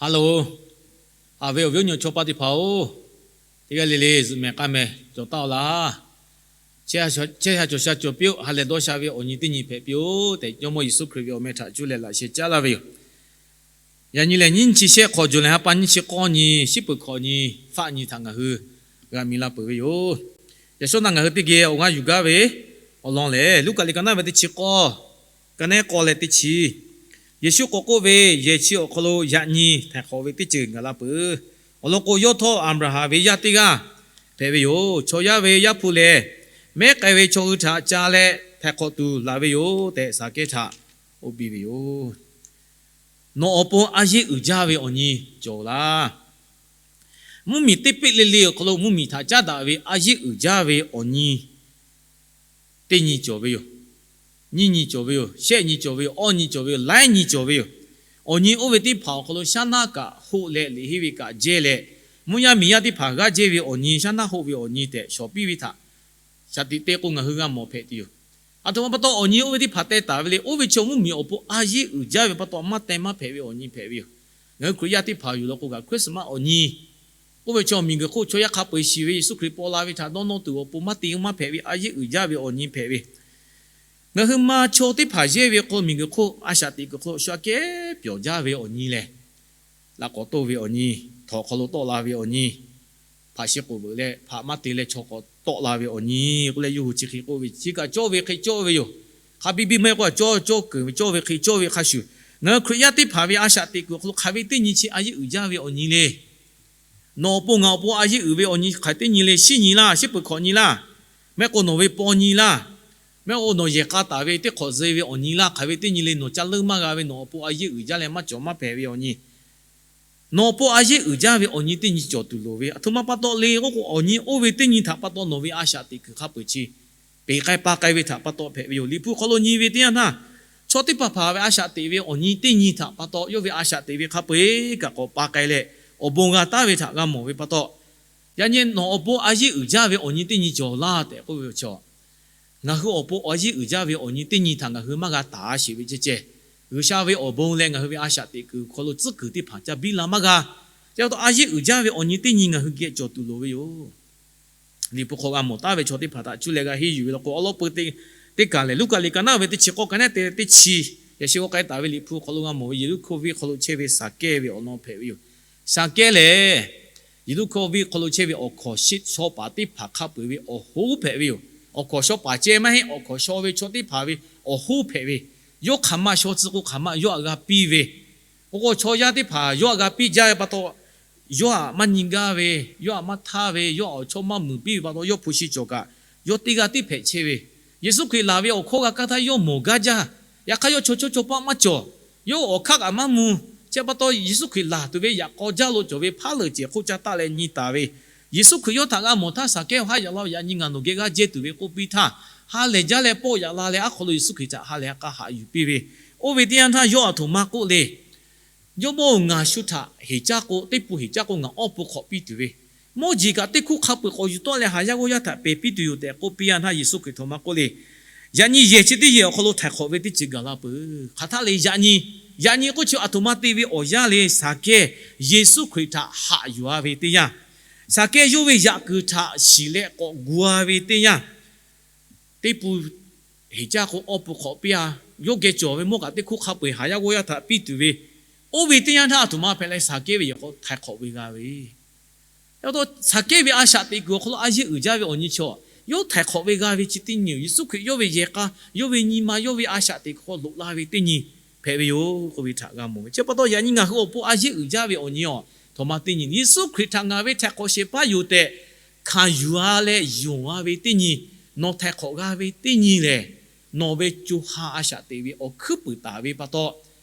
Hello, haꞈ ve awˬ viˉ awˬ nyi chaw paˇ teˇ hpaˍ-oˬ, teˇ g'aˇ le le zuhꞈ mehˍ k'aˇ mehˍ cawˬ taˉ-aw laˇ. Chehˇ sha cawˬ sha cawˬ piˇ-oˆ. Ha lehˬ dawˇ sha ve awˬ nyi teˇ nyi hpehꞈ piˇ-oˆ tehꞈ, Jawˇmawˇ Yeˍsuˆ Hkriꞈ ve awˬ meh htaꞈ cuˇ leh laꞈ sheh caˉ laˇ ve yoˬ. Yaꞈ nyi lehˬ, nyiˇ chi shehˆ hk'aw, June leh ha pa nyiˇ chi k'awˇ nyi, shiˉ peuˬ hkawꞈ nyi, faˆ nyi htaꞈ ngaˬ hui g'a mi laˇ peuˬ ve yoˬ. Yaꞈ shawˉ naˆ ngaˬ hui teˇ geh awˬ g'aˇ yuˬ gaˇ ve awˬ lawn lehˬ, Luˉkaꞈ liꞈ ka naˉ ve teˇ chi k'awˇ, ka nehˉ k'awˇ leh teˇ chi, Yeˍsuˆ k'awꞈ k'oˆ ve, Yehˬ chi awˬ hk'aw lo yaꞈ nyi htaiˍ hk'awꞈ ve teˇ ceuˬ gaˬ la peuˬ. Awˬ lawn k'o, yawˇ htawˇ Aˍbraˍhanˍ ve yaˇ teˇ g'aˇ hpehꞈ ve yoˬ. Chaw yaˇ ve Yaˇ hpu lehˬ, mehˉ k'ai ve chaw hui htaꞈ ca leh htaiˍ hk'awꞈ tuˬ laˬ ve yoˬ tehꞈ, Saˍkehˇ htaꞈ k'oˆ piˇ ve yoˬ. Nawˬ awˬ pon a yeˇ uiˍ jaˇ ve awˬ nyi cawˬ laˇ. Mvuhˇmiˬ teˇ peˆ le le awˬ hk'aw lo mvuhˇmiˬ htaꞈ caˉ daꞈ ve a yeˇ uiˍ jaˇ ve awˬ nyi teˇ nyi cawˬ ve yoˬ. Nyiˇ nyi cawˬ ve yoˬ. Shehˆ nyi cawˬ ve yoˬ. Awˇ nyi cawˬ ve yoˬ. Laiˉ nyi cawˬ ve yoˬ. Awˬ nyi oˇ ve teˇ hpaˍ awˬ hk'aw lo shaˉ naˆ kaꞈ hoˆ leh, liꞈ henˇ ve kaꞈ jehˇ leh, mvuhˇ yaˇ miˬ yaˇ teˇ hpaˍ g'aˇ jehˇ ve awˬ nyi, shaˉ naˆ hoˆ ve awˬ nyi tehꞈ shawˍ piˇ ve htaꞈ shaˍ tiꞈ te k'o, ngaˬ hui g'a mawˬ hpehꞈ tuˬ yoˬ. Aˬ htoꞈ ma pa taw awˬ nyi oˇ ve teˇ hpaˍ teh taˍ ve le. Oˇ ve chaw mvuhˇmiˬ awˬ pon a yeˇ uiˍ jaˇ ve pa taw, maˇ teh maˇ hpehꞈ ve awˬ nyi hpehꞈ ve yoˬ. Ngaˬ hui Hkriꞈ yaˇ teˇ hpaˍ yuˬ law k'o kaꞈ, Christmas awˬ nyi oˇ ve chaw miˬguiˬ hk'oˆ chaw yaˇ hk'a peu-eˬ shiˍ ve, Yeˍsuˆ Hkriꞈ paw la ve htaꞈ dawˇ nawˇ tuˬ awˬ pon maˇ te maˇ hpehꞈ ve, a yeˇ uiˍ jaˇ ve awˬ nyi hpehꞈ ve. Ngaˬ hui ma chaw teˇ hpaˍ yehˇ ve k'o, miˬguiˬ hk'oˆ a shaꞈ teꞈ kuiˬ hk'aw lo shu aꞈ kehˉ pyawˬ jaˇ ve awˬ nyi lehˬ, laꞈ k'awꞈ toˇ ve awˬ nyi, htawnˍ hk'aw lo tawˆ la ve awˬ nyi, hpaꞈ shi k'oˍ veuꞈ leh hpaꞈ maˇ te leh chaw k'awꞈ tawˆ la ve awˬ nyi k'oˆ leh, yawˇ hui chi hk'e k'oˆ ve, chi kaꞈ cawˇ ve hk'e cawˇ ve yoˬ. Hk'a biˇ biˇ maˇ heˆ k'o, cawˇ cawˇ keunˍ ve cawˇ ve hk'e cawˇ ve hk'a shuˍ, ngaˬ hui Hkriꞈ yaˇ teˇ hpaˍ ve a shaꞈ teꞈ kuiˬ awˬ hk'aw lo hk'aˬ ve teˇ nyi chi a yeˇ uiˍ jaˇ ve awˬ nyi le. Nawˬ awˬ pon ngaˬ awˬ pon a yeˇ uiˍ ve awˬ nyi hk'aˬ teˇ nyi le. Shiˉ nyi laˇ, shiˉ peuˬ hkawꞈ nyi laˇ, mehˆ k'o nawˬ ve paw nyi laˇ, mehˆ k'o nawˬ yehˬ k'a taˍ ve teˇ hk'awꞈ ze ve awˬ nyi laˇ, hk'aˬ ve teˇ nyi le. Nawˬ ca leuˇ maˇ g'a ve, nawˬ awˬ pon a yeˇ uiˍ jaˇ leh maˇ cawˬ maˇ hpehꞈ ve awˬ nyi, nawˬ awˬ pon a yeˇ uiˍ jaˇ ve awˬ nyi teˇ nyi cawˬ tuˬ loˍ ve. Aˬ htoꞈ ma pa taw le k'oˆ k'o, awˬ nyi oˇ ve teˇ nyi htaꞈ pa taw nawˬ ve a shaꞈ teꞈ kuiˬ hk'a peu-eˬ chi peˬ k'ai pa k'ai ve htaꞈ pa taw hpehꞈ ve yoˬ. Liꞈ hpu hk'aw lo nyi ve teˇ yanˇ htaˇ, chaw teˇ hpaˍ hpaˍ ve a shaꞈ teꞈ ve awˬ nyi teˇ nyi htaꞈ pa taw, yawˇ ve a shaꞈ teꞈ ve hk'a peu-eˬ kaꞈ k'awꞈ pa k'ai leh, awˬ bon g'a taˉ ve htaꞈ g'a mawˬ ve pa taw, yaꞈ nyi nawˬ awˬ pon a yeˇ uiˍ jaˇ ve awˬ nyi teˇ nyi cawˬ laˇ tehꞈ k'oˆ ve chi, ngaˬ hui awˬ pon a yeˇ uiˍ jaˇ ve awˬ nyi teˇ nyi htaꞈ ngaˬ hui maˇ g'a taˍ sheˍ ve ceh ceh, G'uiˬsha ve awˬ bon leh ngaˬ hui ve a shaꞈ teꞈ kuiˬ hk'aw lo tcuhˉ kuiˬ teˇ hpaˍ ca biˇ la maˇ g'a. Chi pa taw a yeˇ uiˍ jaˇ ve awˬ nyi teˇ nyi ngaˬ hui geh cawˬ tuˬ loˍ ve yoˬ. Liꞈ hpu hk'aw g'a mawˬ taˉ ve chaw teˇ hpaˍ htaꞈ cuˇ leh g'a henˇ yuˬ ve law k'o, awˬ lawn peu teˇ, teˇ kaˬ lehˬ, Luˉkaꞈ liꞈ ka naˉ ve teˇ chi k'awˇ ka naˉ te teˇ chi, yaꞈ sheh g'aw k'ai taˍ ve Liꞈ hpu hk'aw lo g'a mawˬ ve Yeˍriˆhkoˇ venˇ hk'aw lo chehˇ ve Saˍkehˇ ve awˬ lawn hpehꞈ ve yoˬ. Saˍkehˇ lehˬ, Yeˍriˆhkoˇ venˇ hk'aw lo chehˇ ve awˬ hkawnˍ shaw paˍ teˇ hpaˍ hk'a peu-eˬ ve awˬ hoˉ hpehꞈ ve yoˬ. Awˬ hkawnˍ shaw paˍ ceh maˇ heˆ, awˬ hkawnˍ shaw ve chaw teˇ hpaˍ ve awˬ hoˉ hpehꞈ ve, yawˇ hk'aˬ ma shaw tcuh k'o hk'aˬ ma yawˇ htaꞈ g'a piˇ ve, oˇ k'o chaw yaˇ teˇ hpaˍ yawˇ htaꞈ g'a piˇ jaˇ ve pa taw, yawˇ htaꞈ maˇ nyi gaˇ ve, yawˇ htaꞈ maˇ htaˇ ve, yawˇ htaꞈ awˬ chawˇ maˇ muiˬ piˇ ve pa taw, yawˇ hpu shi cawˬ kaꞈ yawˇ teˇ g'aˇ tiˉ hpehꞈ chehˇ ve, Yeˍsuˆ Hkriꞈ laˬ ve awˬ hkawˇ g'a kaˇ htaˇ yawˇ mawˬ gaˇ jaˇ. Yaꞈ hk'aˇ yawˇ chaw chawˇ chaw paˆ maˇ cawˬ. Yawˇ awˬ hk'aˇ kaꞈ maˇ mvuh. Chi pa taw Yeˍsuˆ Hkriꞈ laˬ tuˬ ve yaꞈ k'aw jaˇ lo cawˬ ve hpaˉ leuˬ cehˬ hk'oˆ caˇ taˆ leh nyi taˍ ve, Yeˍsuˆ Hkriꞈ yawˇ htaꞈ g'a mawˬ htaˇ, Saˍkehˇ-oˬ, haˆ yaꞈ la-oˬ, yaꞈ nyi ngaˬ nawˬ geh g'aˇ jehˇ tuˬ ve k'oˆ piˇ htaˇ, ha lehˬ jaˇ leh pawˆ yaꞈ la leh aˉ hk'aw lo Yeˍsuˆ Hkriꞈ htaꞈ ha lehˬ ha k'a haꞈ yuˬ piˇ ve, oˇ ve teˇ yanˇ htaˇ yawˇ aˬ htoꞈ ma k'oˆ le. Jawˇmawˇ-oˬ, ngaˬ shu htaꞈ heˍ caˇ k'o, teˇ pun heˍ caˇ k'o ngaˬ awˇ pun hk'awꞈ piˇ tuˬ ve, mawˇ jeˬ kaꞈ teˇ hkuˇ hk'a peu-eˬ k'awꞈ yuˬ tawˆ leh haˍ yaˇ g'awˇ yaˇ htaꞈ pehˬ piˇ tuˬ yoˬ tehꞈ k'oˆ piˇ yanˇ htaˇ, Yeˍsuˆ Hkriꞈ htoꞈ ma k'oˆ le. Yaꞈ nyi yehˬ chi teˇ yehˬ awˬ hk'aw lo htaiˍ hk'awꞈ ve teˇ ceuˬ gaˬ la peuˬ. Hk'aˬ htaˇ le yaꞈ nyi, yaꞈ nyi k'oˆ chi aˬ htoꞈ ma te ve awˬ yanˇ le. Saˍkehˇ Yeˍsuˆ Hkriꞈ htaꞈ haꞈ yuˬ-a ve teˇ yanˇ, Saˍkehˇ yawˇ ve yaꞈ kuiˬ htaꞈ shiˍ leh k'awꞈ gu-a ve teˇ yanˇ, teˇ pun heˍ caˇ k'o awˇ pun hk'awꞈ piˇ-a. Yawˇ geh cawˬ ve mawˇ kaꞈ teˇ hkuˇ hk'a peu-eˬ haˍ yaˇ g'awˇ yaˇ htaꞈ piˇ tuˬ ve, oˇ ve teˇ yanˇ htaˇ aˬ htoꞈ ma hpehꞈ leh Saˍkehˇ ve yehˬ k'awꞈ htaiˍ hk'awꞈ ve g'a ve. Yaꞈ taw Saˍkehˇ ve a shaꞈ teꞈ kuiˬ awˬ hk'aw lo a yeˇ uiˍ jaˇ ve awˬ nyi chaw, yawˇ htaiˍ hk'awꞈ ve g'a ve chi teˇ nyi-oˬ, Yeˍsuˆ Hkriꞈ yawˇ ve yehˬ k'a, yawˇ ve nyi ma, yawˇ ve a shaꞈ teꞈ kuiˬ hk'aw loꞈ la ve teˇ nyi hpehꞈ ve yoˬ k'oˆ ve htaꞈ g'a mawˬ ve. Chi pa taw yaꞈ nyi ngaˬ hui awˬ pon a yeˇ uiˍ jaˇ ve awˬ nyi-oˬ, htoꞈ ma teˇ nyi, Yeˍsuˆ Hkriꞈ htaꞈ ngaˬ ve htaiˍ hk'awꞈ shehˍ hpaˇ yoˬ tehꞈ hkanˍ yuˬ-a leh yonˍ-a ve teˇ nyi, nawˬ htaiˍ hk'awꞈ g'a ve teˇ nyi lehˬ, nawˬ ve co ha a shaꞈ teꞈ ve awˬ hkuiˉ puiˍ taˍ ve pa taw,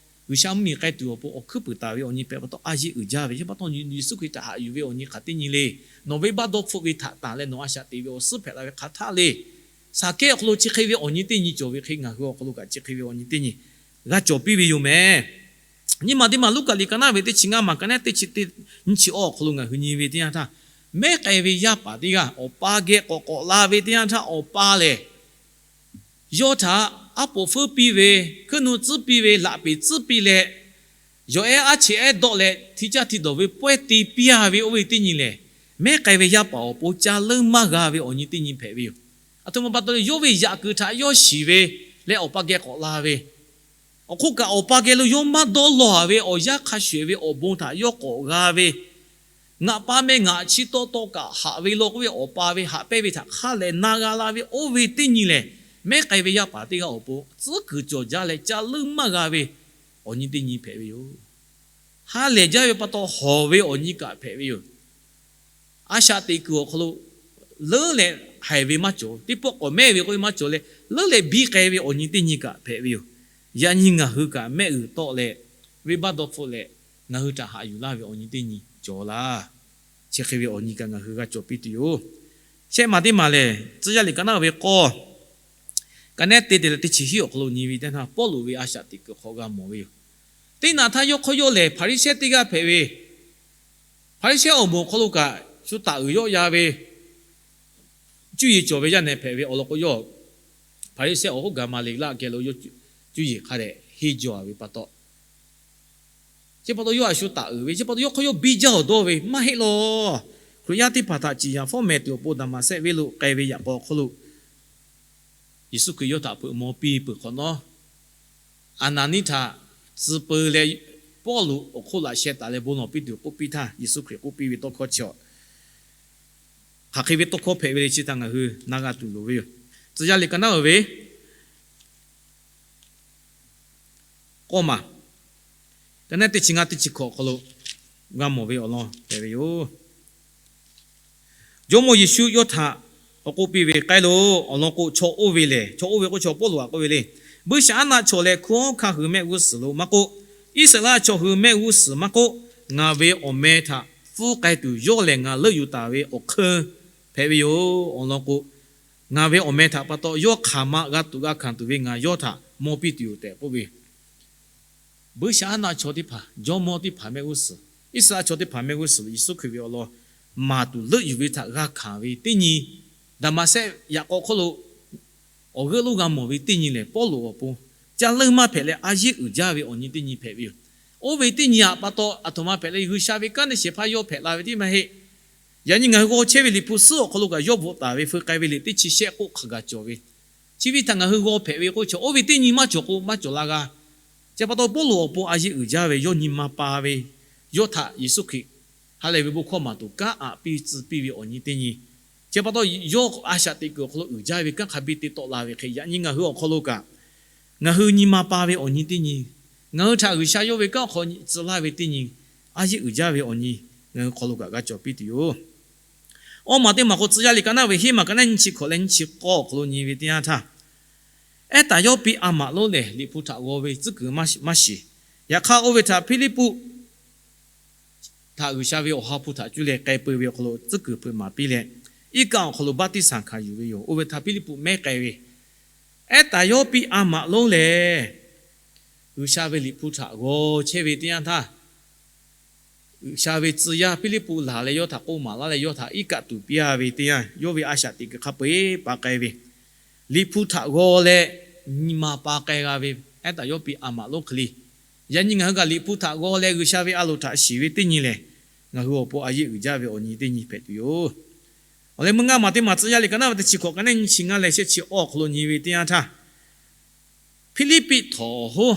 G'uiˬsha mvuhˇmiˬ k'ai tuˬ awˬ pon awˬ hkuiˉ puiˍ taˍ ve awˬ nyi hpehꞈ pa taw a yeˇ uiˍ jaˇ ve. Chi pa taw Yeˍsuˆ Hkriꞈ htaꞈ haꞈ yuˬ ve awˬ nyi hk'aˬ teˇ nyi le. Nawˬ ve baˆ dawˇ hpfuhˆ ve htaꞈ tanˬ leh nawˬ a shaꞈ teꞈ ve awˬ suhˉ hpehꞈ la ve hk'aˬ htaˇ le. Saˍkehˇ awˬ hk'aw lo chi hk'e ve awˬ nyi teˇ nyi cawˬ ve hk'e ngaˬ hui awˬ hk'aw lo kaꞈ chi hk'e ve awˬ nyi teˇ nyi g'a cawˬ piˇ ve yoˬ mehˍ. Nyi ma teˇ maˬ Luˉkaꞈ liꞈ ka naˉ ve teˇ chi ngaˇ maˬ ka naˉ teˇ chi teˇ nyi chi awˬ hk'aw lo ngaˬ hui nyi ve teˇ yanˇ htaˇ, mehˉ k'ai ve yaˇ paˍ teˇ g'aˇ awˬ pa geh k'awꞈ k'awꞈ la ve teˇ yanˇ htaˇ, awˬ pa lehˬ yawˇ htaꞈ aˉ poꞈ feuˉ piˇ ve, hkuiˉ nuˆ tcuhˉ piˇ ve, laꞈ peˍ tcuhˉ piˇ leh, yawˬ ehˉ aˉ cheꞈ ehˉ dawˆ leh hti caˇ hti dawˬ ve pawehˇ te piˇ a ve oˇ ve teˇ nyi lehˬ, mehˉ k'ai ve yaˇ paˍ awˬ pon ca leuˉ maˇ g'a ve awˬ nyi teˇ nyi hpehꞈ ve yoˬ. Aˬ htoꞈ ma pa taw leh yawˇ ve yaꞈ kuiˬ htaꞈ yawˇ shiˍ ve leh awˬ pa geh k'awꞈ la ve, awˬ hk'oˆ kaꞈ awˬ pa geh lo yawˇ maˇ dawˇ lawˬ a ve awˬ yanˇ hk'a shuˍ ve awˬ bon htaꞈ yawˇ k'awꞈ g'a ve, ngaˬ pa meh ngaˬ chi tawˇ tawˇ kaꞈ haꞈ ve law k'oˆ ve awˬ pa ve haꞈ pehnˇ ve htaꞈ hk'a lehˬ na g'a la ve oˇ ve teˇ nyi lehˬ, mehˉ k'ai ve yaˇ paˍ teˇ g'aˇ awˬ pon tcuhˉ kuiˬ cawˬ jaˇ leh ca leuˉ maˇ g'a ve awˬ nyi teˇ nyi hpehꞈ ve yoˬ. Ha lehˬ jaˇ ve pa taw hawˬ ve awˬ nyi kaꞈ hpehꞈ ve yoˬ. A shaꞈ teꞈ kuiˬ awˬ hk'aw lo leuˉ leh haiˬ ve maˇ cawˬ, teˇ pawˆ k'awꞈ mehˉ ve k'oˆ ve maˇ cawˬ leh, leuˉ leh biˇ k'ai ve awˬ nyi teˇ nyi kaꞈ hpehꞈ ve yoˬ. Yaꞈ nyi ngaˬ hui kaꞈ mehˆ g'uiˬ tawˆ leh, venˇbaˆ dawˇ hpfuhˆ leh, ngaˬ hui htaꞈ haꞈ yuˬ laˇ ve awˬ nyi teˇ nyi cawˬ laˇ. Chi hk'e ve awˬ nyi kaꞈ ngaˬ hui g'a cawˬ piˇ tuˬ yoˬ. Shehˆ maˬ teˇ maˬ lehˬ, Tcuh yaˇ liꞈ ka naˉ ve k'awˇ, ka nehˉ te te leh teˇ chi hiˉ awˬ hk'aw lo nyi ve teˇ htaˇ, Pawˇluꞈ ve a shaꞈ teꞈ kuiˬ hk'aw g'a mawˬ ve yoˬ. Teˇ naꞈ htaˇ yawˇ hk'aw yawˇ lehˬ Hpaˍriˍsehˇ teˇ g'aˇ hpehꞈ ve, Hpaˍriˍsehˇ awˬ moˍ awˬ hk'aw lo kaꞈ shu taˍ uiˍ yawˆ ya ve cuˇ yiˍ cawˬ ve yaˇ nehˬ hpehꞈ ve awˬ lawn k'o, yawˇ Hpaˍriˍsehˇ awˬ hoˉ Gaˍmaˍleˍlaˆ geh lo yawˇ cuˇ yiˍ hk'a dehꞈ henˇ jaw ve pa taw, chi pa taw yawˇ a shu taˍ uiˍ ve, chi pa taw yawˇ hk'aw yawˇ biˇ jaˇ awˬ dawˇ ve maˇ heˆ law. Hkriꞈ yaˇ teˇ hpaˍ htaꞈ ciˍ yanˍ fawˉ mehˍ tuˬ awˬ pon Daˍmaˍsehˆ venˇ lo k'ai ve yaꞈ k'aw awˬ hk'aw lo, Yeˍsuˆ Hkriꞈ yawˇ htaꞈ peuꞈ maw piˇ peuˬ hk'awꞈ nawˉ, Aˍnaˍniˆ htaꞈ tcuh peu leh Pawˇluꞈ awˬ hk'oˆ laꞈ sheh taˍ leh bon lawˬ piˇ tuˬ k'oˆ piˇ htaˇ, Yeˍsuˆ Hkriꞈ k'oˆ piˇ ve tawˇ hkawˇ chi, hk'aˬ hk'e ve tawˇ hkawˇ hpehꞈ ve le chi htaꞈ ngaˬ hui na g'a tuˬ loˍ ve yoˬ. Tcuh yaˇ liꞈ ka naˉ uiˍ ve k'awˇ maˬ, ka nehˉ teˇ chi ngaˇ teˇ chi hkawꞈ awˬ hk'aw lo g'a mawˬ ve awˬ lawn hpehꞈ ve yoˬ. Jawˇmawˇ Yeˍsuˆ yawˇ htaꞈ k'awꞈ k'oˆ piˇ ve, K'ai loˬ. Awˬ lawn k'o, chaw oˇ ve lehˬ, chaw oˇ ve k'o, chaw Pawˇluꞈ htaꞈ k'oˆ ve le, buiˇshaˆaˉnaˆ chaw leh hkunˉ hawˉ hkanˇ hui mehˆ g'uˇ suhˍ lo maˇ k'oˆ, Iˉsaˍreˍlaˆ chaw hui mehˆ g'uˇ suhˍ maˇ k'oˆ, ngaˬ ve awˬ meh htaꞈ pfuhˇ k'ai tuˬ yawˇ lehˬ ngaˬ leuˆ yuˬ taˍ ve awˬ hk'eun hpehꞈ ve yoˬ. Awˬ lawn k'o, ngaˬ ve awˬ meh htaꞈ pa taw yawˇ hk'aˬ ma g'a tuꞈ g'a hkanˍ tuˬ ve ngaˬ yawˇ htaꞈ maw piˇ tuˬ yoˬ tehꞈ k'oˆ ve, buiˇshaˆaˉnaˆ chaw teˇ hpaˍ, jawˇmawˇ teˇ hpaˍ mehˆ g'uˇ suhˍ, Iˉsaˍreˍlaˆ chaw teˇ hpaˍ mehˆ g'uˇ suhˍ lo Yeˍsuˆ Hkriꞈ ve awˬ lawn maˍ tuˬ leuˆ yuˬ ve htaꞈ g'a hkanˍ ve teˇ nyi, Daˍmaˍsehˆ yaꞈ k'aw hk'oˆ lo awˬ g'euˆ lonˉ g'a mawˬ ve teˇ nyi lehˬ, Pawˇluꞈ awˬ pon ca leuˉ maˇ hpehꞈ leh a yeˇ uiˍ jaˇ ve awˬ nyi teˇ nyi hpehꞈ ve yoˬ. Oˇ ve teˇ nyi htaꞈ pa taw aˬ htoꞈ ma hpehꞈ leh, G'uiˬsha ve kanˉ te shehˍ hpaˇ yawˇ hpehꞈ la ve teˇ maˇ heˆ. Yaꞈ nyi ngaˬ hui g'aw chehˇ ve Liꞈ hpu suhˉ awˬ hk'aw lo kaꞈ yawˇ bvuhꞈ taˍ ve, feu k'ai ve liꞈ teˇ chi shehˆ k'oˆ hk'aˬ gaˬ cawˬ ve, chi ve htaꞈ ngaˬ hui g'aw hpehꞈ ve k'oˆ chi, oˇ ve teˇ nyi maˇ cawˬ k'o maˇ cawˬ la g'a. Chi pa taw Pawˇluꞈ awˬ pon a yeˇ uiˍ jaˇ ve, yawˇ nyi ma pa ve, yawˇ htaꞈ Yeˍsuˆ Hkriꞈ ha lehˬ ve bon hkawˇ maˍ tuˬ kanˉ aꞈ piˇ tcuh piˇ ve awˬ nyi teˇ nyi. Chi pa taw yawˇ a shaꞈ teꞈ kuiˬ awˬ hk'aw lo uiˍ jaˇ ve kanˉ hk'a biˇ te tawˆ la ve hk'e, yaꞈ nyi ngaˬ hui awˬ hk'aw lo kaꞈ ngaˬ hui nyi ma pa ve awˬ nyi teˇ nyi, ngaˬ hui htaꞈ G'uiˬsha yawˇ ve kanˉ hk'aw tcuh laˇ ve teˇ nyi, a yeˇ uiˍ jaˇ ve awˬ nyi ngaˬ hui hk'aw lo kaꞈ g'a cawˬ piˇ tuˬ yoˬ. Awˇ maˬ teˇ maˬ k'o, Tcuh yaˇ liꞈ ka naˉ ve hiˉ maˬ ka naˉ nyiˇ chi hkawꞈ leh nyiˇ chi k'awˇ awˬ hk'aw lo nyi ve teˇ yanˇ htaˇ, Ehˉ taˍ yawˇ piˇ a maꞈ lonˉ lehˬ, Liꞈ hpu htaꞈ g'aw ve tcuhˉ kuiˬ maˇ shiˍ. Yaꞈ hk'aˇ, oˇ ve htaꞈ Hpiˇliˇpuˆ htaꞈ G'uiˬsha ve awˬ ha hpu htaꞈ cuˇ leh k'ai peu ve awˬ hk'aw lo tcuhˉ kuiˬ hpeuꞈ maˍ piˇ leh, iˉ kaˆ awˬ hk'aw lo baˆtiˆsaˬ hkanˍ yuˬ ve yoˬ. Oˇ ve htaꞈ Hpiˇliˇpuˆ mehˉ k'ai ve, Ehˉ taˍ yawˇ piˇ a maꞈ lonˉ lehˬ, G'uiˬsha ve Liꞈ hpu htaꞈ g'aw chehˇ ve teˇ yanˇ htaˇ, G'uiˬsha ve tcuh yaˇ Hpiˇliˇpuˆ laˬ leh yawˇ htaꞈ k'oˆ maˍ laˇ leh, yawˇ htaꞈ iˉ kaˆ tuˍ piˇ a ve teˇ yanˇ, yawˇ ve a shaꞈ teꞈ kuiˬ hk'a peu-eˬ pa k'ai ve, Liꞈ hpu htaꞈ g'aw leh nyi ma pa k'ai g'a ve, ehˉ taˍ yawˇ piˇ a maꞈ lonˉ hk'e le. Yaꞈ nyi ngaˬ hui kaꞈ Liꞈ hpu htaꞈ g'aw leh G'uiˬsha ve a loˍ htaꞈ shiˍ ve teˇ nyi lehˬ, ngaˬ hui awˬ pon a yeˇ uiˍ jaˇ ve awˬ nyi teˇ nyi hpehꞈ tuˬ yoˬ. Awˬ leh meuˇ ngaˇ maˬ teˇ maˬ Tcuh yaˇ liꞈ ka naˉ ve teˇ chi hkawꞈ ka naˉ nyiˇ chi ngaˇ leh shehˆ chi awˇ awˬ hk'aw lo nyi ve teˇ yanˇ htaˇ, Hpiˇliˇpiˆ htawnˍ awˬ hoˉ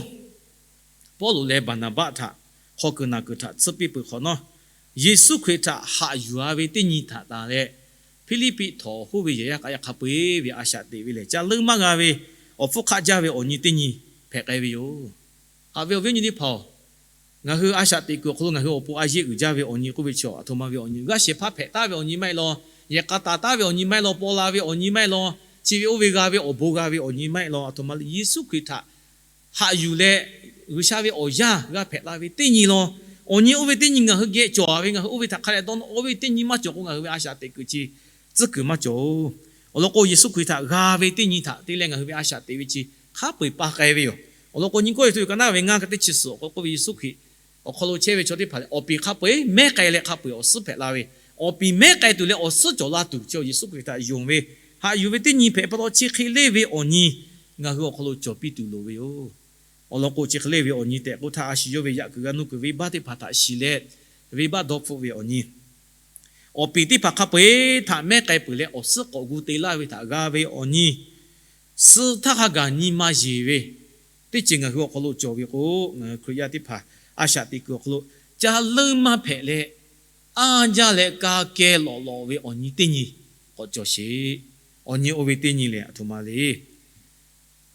Pawˇluꞈ leh Baˍnaˍbaˆ htaꞈ hk'aw kuiˬ naˬ kuiˬ htaꞈ tsuhˇ piˇ peuˬ hk'awꞈ nawˉ, Yeˍsuˆ Hkriꞈ htaꞈ haꞈ yuˬ a ve teˇ nyi htaꞈ tanˬ leh, Hpiˇliˇpiˆ htawnˍ awˬ hoˉ ve yehˬ yaˇ k'a yaˇ hk'a peu-eˬ ve a shaꞈ teꞈ ve lehˬ, ca leuˉ maˇ g'a ve awˬ hpfuhˇ hk'aˆ jaˇ ve awˬ nyi teˇ nyi hpehꞈ k'ai ve yoˬ. Haꞈ ve awˬ viˉ awˬ nyi teˇ hpaˍ-oˬ, ngaˬ hui a shaꞈ teꞈ kuiˬ awˬ hk'aw lo ngaˬ hui awˬ pon a yeˇ uiˍ jaˇ ve awˬ nyi k'oˆ ve chi, aˬ htoꞈ ma ve awˬ nyi, g'aˇ shehˍ hpaˇ hpehꞈ taˉ ve awˬ nyi maˇ heˆ law, yehˬ k'a taˍ taˉ ve awˬ nyi maˇ heˆ law, paw la ve awˬ nyi maˇ heˆ law, chi ve oˇ ve g'a ve awˬ bon g'a ve awˬ nyi maˇ heˆ law, aˬ htoꞈ ma le Yeˍsuˆ Hkriꞈ htaꞈ haꞈ yuˬ leh, G'uiˬsha ve awˬ yaˇ g'a hpehꞈ la ve teˇ nyi law, awˬ nyi oˇ ve teˇ nyi ngaˬ hui geh cawˬ ve, ngaˬ hui oˇ ve htaꞈ hk'a dehꞈ dawˇ nawˇ, oˇ ve teˇ nyi maˇ cawˬ k'o ngaˬ hui ve a shaꞈ teꞈ kuiˬ chi tcuhˉ kuiˬ maˇ cawˬ-oˬ. Awˬ lawn k'o, Yeˍsuˆ Hkriꞈ htaꞈ g'a ve teˇ nyi htaꞈ te leh ngaˬ hui ve a shaꞈ teꞈ ve chi hk'a peu-eˬ pa k'ai ve yoˬ. Awˬ lawn k'o, nyiˇ Kawˇrenˍhtuˆ ka naˉ ve ngaˇ ka teˇ chi suhˍ awˬ hk'aw k'oˆ ve, Yeˍsuˆ Hkriꞈ awˬ hk'aw lo chehˇ ve chaw teˇ hpaˍ lehˬ, awˬ piˍ hk'a peu-eˬ mehˉ k'ai leh hk'a peu-eˬ awˬ suhˉ hpehꞈ la ve, awˬ piˍ mehˉ k'ai tuˬ leh awˬ suhˉ cawˬ la tuˬ chi Yeˍsuˆ Hkriꞈ htaꞈ yonˍ ve, haꞈ yuˬ ve teˇ nyi hpehꞈ pa taw, chi hk'e leˇ ve awˬ nyi ngaˬ hui awˬ hk'aw lo cawˬ piˇ tuˬ loˍ ve yoˬ. Awˬ lawn k'o, chi hk'e le ve awˬ nyi tehꞈ k'oˆ htaˇ, a shu yawˇ ve yaꞈ kuiˬ g'a nuˇ kuiˬ venˇbaˆ teˇ hpaˍ htaꞈ shiˍ leh, venˇbaˆ dawˇ hpfuhˆ ve awˬ nyi, awˬ piˍ teˇ hpaˍ hk'a peu-eˬ htaꞈ mehˉ k'ai peuˬ leh, awˬ suhˉ k'awꞈ gu te laˇ ve htaꞈ g'a ve awˬ nyi, suh htaˇ hk'a gaˬ nyi ma yeˬ ve teˇ ceuˬ ngaˬ hui awˬ hk'aw lo cawˬ ve k'o, ngaˬ hui Hkriꞈ yaˇ teˇ hpaˍ a shaꞈ teꞈ kuiˬ awˬ hk'aw lo ca leuˉ maˇ hpehꞈ leh, anˇ jaˇ leh ka keh lawꞈ lawꞈ ve awˬ nyi teˇ nyi k'awꞈ cawˬ sheˍ. Awˬ nyi oˇ ve teˇ nyi lehˬ, aˬ htoꞈ ma le.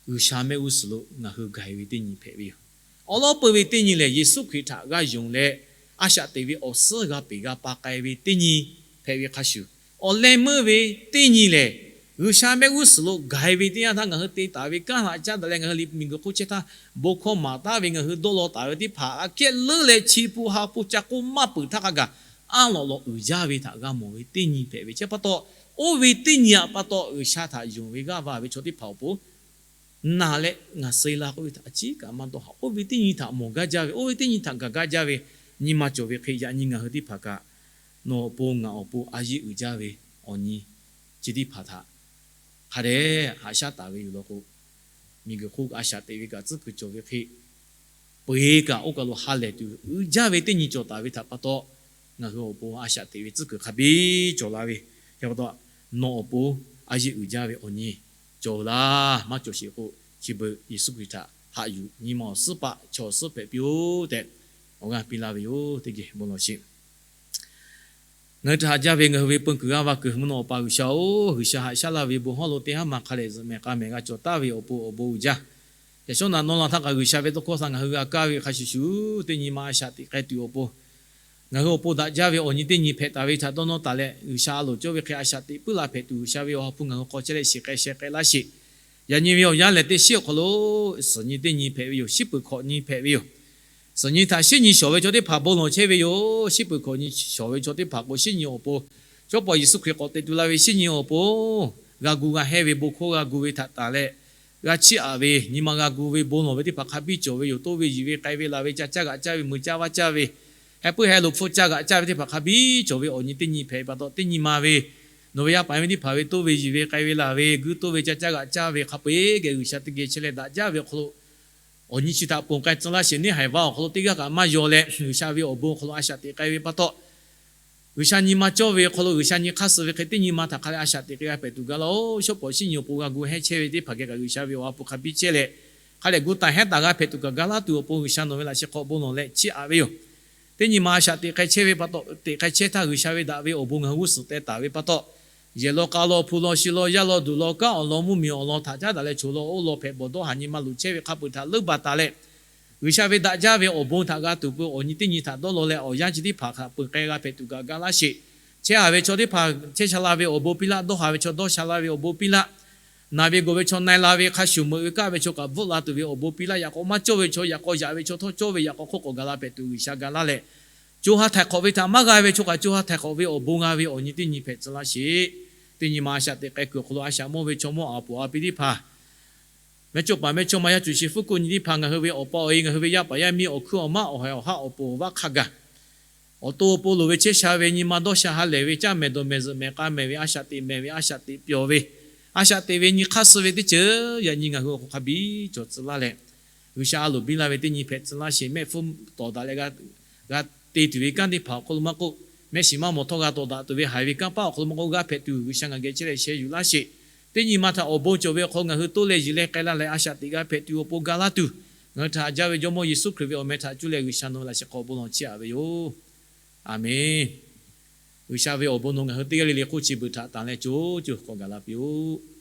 G'uiˬsha mehˆ g'uˇ suhˍ lo ngaˬ hui gaˬ-e ve teˇ nyi hpehꞈ ve yoˬ. Awˬ lawn peuˬ ve teˇ nyi lehˬ, Yeˍsuˆ Hkriꞈ htaꞈ g'a yonˍ leh, a shaꞈ teꞈ ve awˬ suhˉ g'a peˬ g'a pa k'ai ve teˇ nyi hpehꞈ ve hk'a shuˍ, awˬ leh meuˇ ve teˇ nyi lehˬ, G'uiˬsha mehˆ g'uˇ suhˍ lo gaˬ-e ve teˇ yanˇ htaˇ, ngaˬ hui te taˍ ve kanˉ htaꞈ caˉ daꞈ leh ngaˬ hui liꞈ miˬguiˬ hk'oˆ chehˇ htaˇ, bon hkawˇ maˍ taˍ ve ngaˬ hui dawˇ law taˍ ve teˇ hpaˍ aꞈ kehˉ leuˉ leh, chi hpu ha hpu ca k'oˆ maˇ peuˬ htaˇ hk'a gaˬ, anˇ lawꞈ lawꞈ uiˍ jaˇ ve htaꞈ g'a mawˬ ve teˇ nyi hpehꞈ ve. Chi pa taw, oˇ ve teˇ nyi aꞈ pa taw G'uiˬsha htaꞈ yonˍ ve g'aˇ va ve chaw teˇ hpaˍ awˬ pon naˬ leh ngaˬ suh-e la k'oˆ ve htaꞈ a ciˉ kaꞈ maˇ dawˇ haꞈ. Oˇ ve teˇ nyi htaꞈ mawˬ gaˇ jaˇ ve, oˇ ve teˇ nyi htaꞈ gaˬ gaˇ jaˇ ve nyi ma cawˬ ve hk'e, yaꞈ nyi ngaˬ hui teˇ hpaˍ kaꞈ nawˬ awˬ pon ngaˬ awˬ pon a yeˇ uiˍ jaˇ ve awˬ nyi chi teˇ hpaˍ htaꞈ hk'a dehꞈ haꞈ shaˉ taˍ ve yoˬ law k'o, miˬguiˬ hk'oˆ a shaꞈ teꞈ ve kaꞈ tcuhˉ kuiˬ cawˬ ve hk'e, peu-eˬ kaꞈ oˇ kaˬ lo ha lehˬ tuˬ uiˍ jaˇ ve teˇ nyi cawˬ taˍ ve htaꞈ pa taw, ngaˬ hui awˬ pon a shaꞈ teꞈ ve tcuhˉ kuiˬ hk'a biˇ cawˬ la ve, chi pa taw nawˬ awˬ pon a yeˇ uiˍ jaˇ ve awˬ nyi cawˬ laˇ. Maˇ cawˬ sheˍ k'o, chi beuꞈ Yeˍsuˆ Hkriꞈ htaꞈ haꞈ yuˬ, nyi ma awˬ suhˉ paˆ chaw awˬ suhˉ hpehꞈ piˇ-oˆ tehꞈ awˬ g'aˇ piˇ laˇ ve yoˬ. Teˇ geh bon lawˬ sheˍ. Ngaˬ hui htaꞈ haꞈ jaˇ ve ngaˬ hui ve peu kuiˬ g'aˇ va kuiˬ mvuhˇ naw Awˬ pa G'uiˬsha-oˬ, G'uiˬsha haꞈ shaˉ laˇ ve bon hawˉ lo teˇ haˉ ma hk'a lehˬ zuhꞈ mehˍ k'a mehˍ g'a cawˬ taˍ ve awˬ pon awˬ bon uiˍ jaˇ. Yaꞈ shawˉ naꞈ nawˇ la htaˇ kaꞈ G'uiˬsha ve tawˇ hkawˇ htaꞈ ngaˬ hui g'a kaˇ ve hk'a shuˍ shuˍ, teˇ nyi ma a shaꞈ teꞈ k'ai tuˬ awˬ pon ngaˬ hui awˬ pon daꞈ jaˇ ve awˬ nyi teˇ nyi hpehꞈ taˍ ve htaꞈ dawˇ nawˇ taˍ leh, G'uiˬsha a loˍ cawˇ ve hk'e a shaꞈ teꞈ puiˉ la hpehꞈ tuˬ, G'uiˬsha ve awˬ ha hpu ngaˬ hui hk'aw chehˇ leh shiˍ k'ai sheh k'ai laˇ sheˍ. Yaꞈ nyi ve awˬ yanˇ lehˬ, teˇ shiˉ awˬ hk'aw lo suhˍ nyi teˇ nyi hpehꞈ ve yoˬ. Shiˉ peuˬ hkawꞈ nyi hpehꞈ ve yoˬ. Suhˍ nyi htaꞈ shiˉ nyi shawˍ ve chaw teˇ hpaˍ bon lawˬ chehˇ ve yoˬ. Shiˉ peuˬ hkawꞈ nyi shawˍ ve chaw teˇ hpaˍ k'o, shiˉ nyi awˬ pon, chaw paw Yeˍsuˆ Hkriꞈ k'awꞈ teꞈ tu la ve shiˉ nyi awˬ pon g'a gu g'a hehˇ ve bon hkawˇ g'a gu ve htaꞈ tanˬ leh, g'a chiˇ aꞈ ve, nyi ma g'a gu ve, bon lawˬ ve teˇ hpaˍ hk'a biˇ cawˬ ve yoˬ. Toˇ ve yiˬ ve k'ai ve laˬ ve ca caˇ g'aꞈ caˇ ve, mui caˇ vaˇ caˇ ve, heh puiˉ heh loꞈ hpfuhˆ caˇ g'aꞈ caˇ ve teˇ hpaˍ hk'a biˇ cawˬ ve awˬ nyi teˇ nyi hpehꞈ ve pa taw, teˇ nyi ma ve nawˬ ve yaˇ paˍ yaˇ miˇ teˇ hpaˍ ve toˇ ve yiˬ ve k'ai ve laˬ ve, guiˇ toˇ ve ca caˇ g'aꞈ caˇ ve hk'a peu-eˬ geh G'uiˬsha teˇ geh chehˇ leh daꞈ jaˇ ve awˬ hk'aw lo, awˬ nyi chi htaꞈ ponˬ k'ai tcuh laˇ sheˍ. Neˇ haiˬ va awˬ hk'aw lo teˇ g'aˇ kaꞈ maˇ yaw leh, G'uiˬsha ve awˬ bon awˬ hk'aw lo a shaꞈ teꞈ k'ai ve pa taw, G'uiˬsha nyi ma cawˇ ve awˬ hk'aw lo G'uiˬsha nyi hk'aˇ suh ve hk'e teˇ nyi ma htaꞈ hk'a leh a shaꞈ teꞈ k'ai g'a hpehꞈ tuˬ ga laˇ-oˬ. Shawˉ pawˍ shiˉ nyi awˬ pon g'a gu hehˇ chehˇ ve teˇ hpaˍ geh kaꞈ G'uiˬsha ve awˬ ha hpu hk'a biˇ chehˇ leh, hk'a dehꞈ gu taˍ hehˉ taˍ g'a hpehꞈ tuˬ kaꞈ ga laˇ tuˬ awˬ pon G'uiˬsha nawˬ ve laꞈ sheh hk'aw bon lawˬ leh chiˇ aꞈ ve yoˬ. Teˇ nyi ma a shaꞈ teꞈ k'ai chehˇ ve pa taw, teꞈ k'ai chehˇ htaˇ G'uiˬsha ve daꞈ ve awˬ bon ngaˬ hui g'uˇ suhˍ teh taˍ ve pa taw, yehˬ law k'a law, hpu law shi law, yaˇ law duˬ law, kanˉ awˬ lawn, mvuhˇmiˬ awˬ lawn htaꞈ caˉ daꞈ leh choˬ law oˇ law hpehꞈ bawˬ dawˇ haˍ nyi ma luˬ chehˇ ve hk'a peu-eˬ htaꞈ leuˉ baˬ taˍ leh, G'uiˬsha ve daꞈ jaˇ ve awˬ bon htaꞈ g'a tuˬ peuˬ awˬ nyi teˇ nyi htaꞈ dawˇ law leh, awˬ yanˇ chi teˇ hpaˍ htaꞈ peu-eˬ k'ai g'a hpehꞈ tuˬ kaꞈ ga laˇ sheˍ. Chehˇ haˍ ve chaw teˇ hpaˍ chehˇ sha la ve awˬ bon piˇ laˆ. Dawˇ haˍ ve chaw dawˇ sha la ve awˬ bon piˇ laˆ. Naˬ ve gawˬ ve chaw na-e la ve hk'a shuˍ, meuꞈ ve kaˆ ve chaw kaꞈ bvuhˆ la tuˬ ve awˬ bon piˇ laˆ. Yaꞈ k'aw maˇ cawˇ ve chaw yaꞈ k'aw yaꞈ ve chaw htawˇ cawˇ ve yaꞈ k'aw hk'oˆ k'awꞈ gaˬ la hpehꞈ tuˬ G'uiˬsha ga laˇ leh, co ha htaiˍ hk'awꞈ ve htaꞈ maˇ g'a ve chaw kaꞈ co ha htaiˍ hk'awꞈ ve awˬ bon g'a ve awˬ nyi teˇ nyi hpehꞈ tcuh laˇ sheˍ. Teˇ nyi ma a shaꞈ teꞈ k'ai kuiˬ awˬ hk'aw lo a shaꞈ mawˇ ve chaw mawˇ awˬ puˍ awˬ pi teˇ hpaˍ, mehˇchawˇpaˍ mehˇchawˇma yaˇ cuˬ shi fuˉ kuˆ nyi teˇ hpaˍ, ngaˬ hui ve awˬ pa awˬ e, ngaˬ hui ve yaˇ paˍ yaˇ miˇ, awˬ hkuiˉ awˬ maˉ, awˬ haiˬ awˬ haˉ awˬ pon awˬ vaˇ hk'a gaˬ, awˬ to awˬ pon loˍ ve chehˇ sha ve nyi ma dawˇ sha ha lehˬ ve, caˇ mehˍ dawˬ mehˍ zuhꞈ mehˍ k'a mehˍ ve, a shaꞈ teꞈ mehˍ ve, a shaꞈ teꞈ pyawˬ ve, a shaꞈ teꞈ ve nyi hk'aˇ suh ve teˇ ceuˬ yaꞈ nyi ngaˬ hui awˬ hk'aw hk'a biˇ cawˬ tcuh laˇ leh, G'uiˬsha a loˍ biˇ laˇ ve teˇ nyi hpehꞈ tcuh laˇ sheˍ. Mehˆ hpfuhˇ tawˍ daꞈ leh g'a te tuˬ ve kanˉ teˇ hpaˍ awˬ hk'aw lo maˇ k'oˆ, mehˆ shiˍ maˇ mawˬ htawˇ g'a tawˍ daꞈ tuˬ ve haiˬ ve kanˇ paˆ awˬ hk'aw lo maˇ k'oˆ, g'a hpehꞈ tuˬ G'uiˬsha ngaˬ geh chehˇ leh sheh yuˬ laˇ sheˍ. Teˇ nyi ma htaꞈ awˬ bon cawˬ ve awˬ hk'aw lo ngaˬ hui toˇ leh yiˬ leh k'ai la leh a shaꞈ teꞈ g'a hpehꞈ tuˬ awˬ pon ga laˇ tuˬ, ngaˬ hui htaꞈ haꞈ jaˇ ve Jawˇmawˇ Yeˍsuˆ Hkriꞈ ve awˬ meh htaꞈ cuˇ leh G'uiˬsha nawˬ ve laꞈ sheh hk'aw bon lawˬ chiˇ aꞈ ve yoˬ. Aˬmenˍ. G'uiˬsha ve awˬ bon nawˬ ngaˬ hui teˇ g'aˇ le le hk'oˆ chi beuꞈ htaꞈ tanˬ leh co co k'awꞈ gaˬ la piˇ-oˆ.